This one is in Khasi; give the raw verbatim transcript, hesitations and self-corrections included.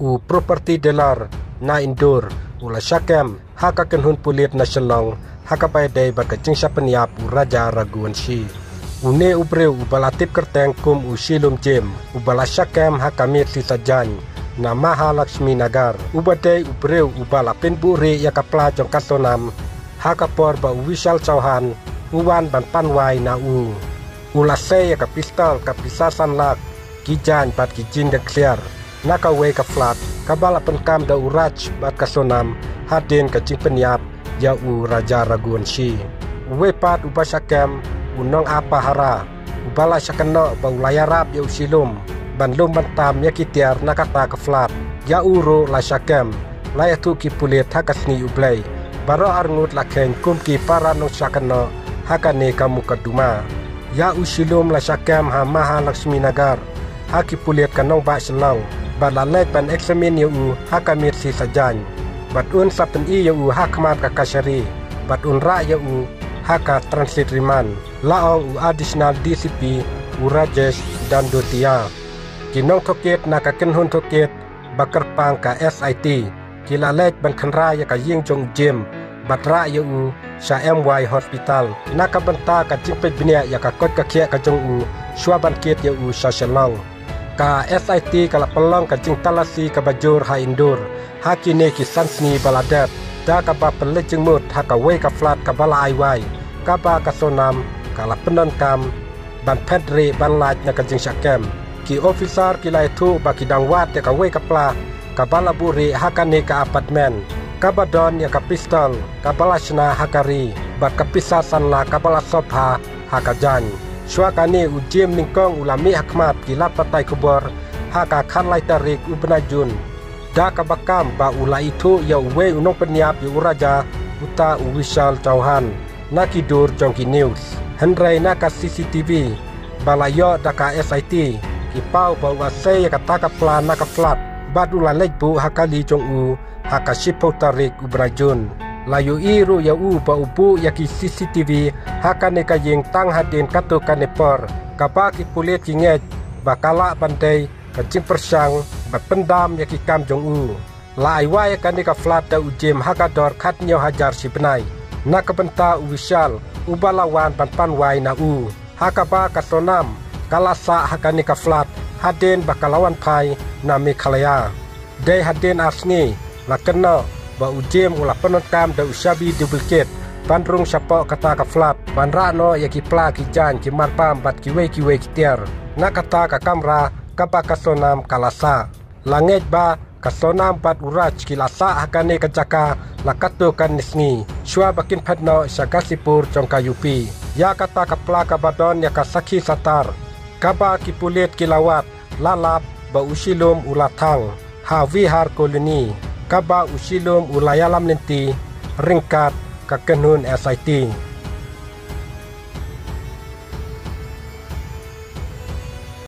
u property dealer na Indore, u la shah kem ha ka kynhun pulit na Shillong ha kaba ïadei bad ka jingshah pynïap u Raja Raghuvanshi. Une u briew uba la tip kyrteng kum u Shilom Jim, uba la shah kem ha ka miet Sisajaiñ na Mahalakshmi Nagar, uba dei u briew uba la pynbuhrieh ïa ka pla jong ka Sonam ha ka por ba u Vishal Chauhan u wan ban pan wai na u. U la sei ïa ka pistol, ka pisa san lak, ki jaiñ bad ki jingdang khliar na kawei ka flat kaba la pyndonkam da u Raj bad ka Sonam hadien ka jingpynïap ïa u Raja Raghuvanshi. Uwei pat uba shah kem, u nong Apahara, uba la shah kynnoh ba u la ïarap ïa u Shilom ban lum ban tam ïa ki tiar na kata ka flat. Ïa u ruh la shah kem, la ïathuh ki pulit ha ka sngi U Blei. Baroh arngut la kheiñ kum ki para nongshah kynnoh ha kane ka mukotduma. Ïa u Shilom la shah kem ha Mahalakshmi Nagar ha ki pulit ka nongbah Shillong bad la leit ban examine ïa u ha ka miet Sisajaiñ. Bad un sa pyni ïa u ha khmat ka kashari bad un rah ïa u ha ka transit remand, la ong u Additional D C P, u Rajesh Dandotia. Ki nongtohkit na ka kynhun tohkit ba kyrpang ka S I T ki la leit ban khynra ïa ka ïing jong u Jim bad rah ïa u sha M Y Hospital na ka bynta ka jingpeit bniah ïa ka koit ka khiah ka jong u shuwa ban kit ïa u sha Shillong. Ka S I T ka la pynlong ka jingtalasi kaba jur ha Indore ha kine ki san sngi ba la dep, da kaba pynleit jingmut ha kawei ka flat kaba la ai wai, kaba ka Sonam ka la pyndonkam ban phet rieh ban lait na ka jingshah kem. Ki officer ki la ïathuh ba ki dang wad ïa kawei ka pla kaba la buhrieh ha kane ka apartment, kaba don ïa ka pistol kaba la shna ha ka ri bad ka pisa san lak kaba la sop ha ha ka jaiñ. Shuwa kane u Jim nyngkong u la mih ha khmat ki lad pathai khubor ha ka khatlai tarik u bnai Jun, da kaba kam ba u la ithuh ïa uwei u nongpynïap ïa u Raja, uta u Vishal Chauhan, na ki dur jong ki news. Hynrei na ka C C T V ba la ïoh da ka S I T, ki paw ba u la sei ïa kata ka pla na ka flat bad u la leit buh ha kali jong u ha ka shiphew tarik u bnai Jun. La ïohi ruh ïa u ba u buh ïa ki C C T V ha kane ka ïing tang hadien katto katne por, kaba ki pulit ki ngeit ba ka lah ban dei ka jingpyrshang bad pyndam ïa ki kam jong u. La ai wai ïa kane ka flat da u Jim ha ka dor khathynñiew hajar shi bnai na ka bynta u Vishal uba la wan ban pan wai na u, ha kaba ka Sonam ka la sah ha kane ka flat hadien ba ka la wan phai na Meghalaya. Dei hadien ar sngi la kynnoh ba u Jim u la pyndonkam da u shabi duplicate ban rung shapoh kata ka flat ban rah noh ïa ki pla, ki jaiñ, ki mar bam bad kiwei kiwei ki tiar na kata ka kamra kaba ka Sonam ka la sah. La ngeit ba ka Sonam bad u Raj ki la sah ha kane ka jaka la katto katne sngi shuwa ba kin phet noh sha Ghazipur jong ka U P. Ïa kata ka pla kaba don ïa ka sakhi satar kaba ki pulit ki la wad, la lap ba u Shilom u la thang ha Vihar Colony, kaba u Shilom u la ïalam lynti ryngkat ka kynhun S I T.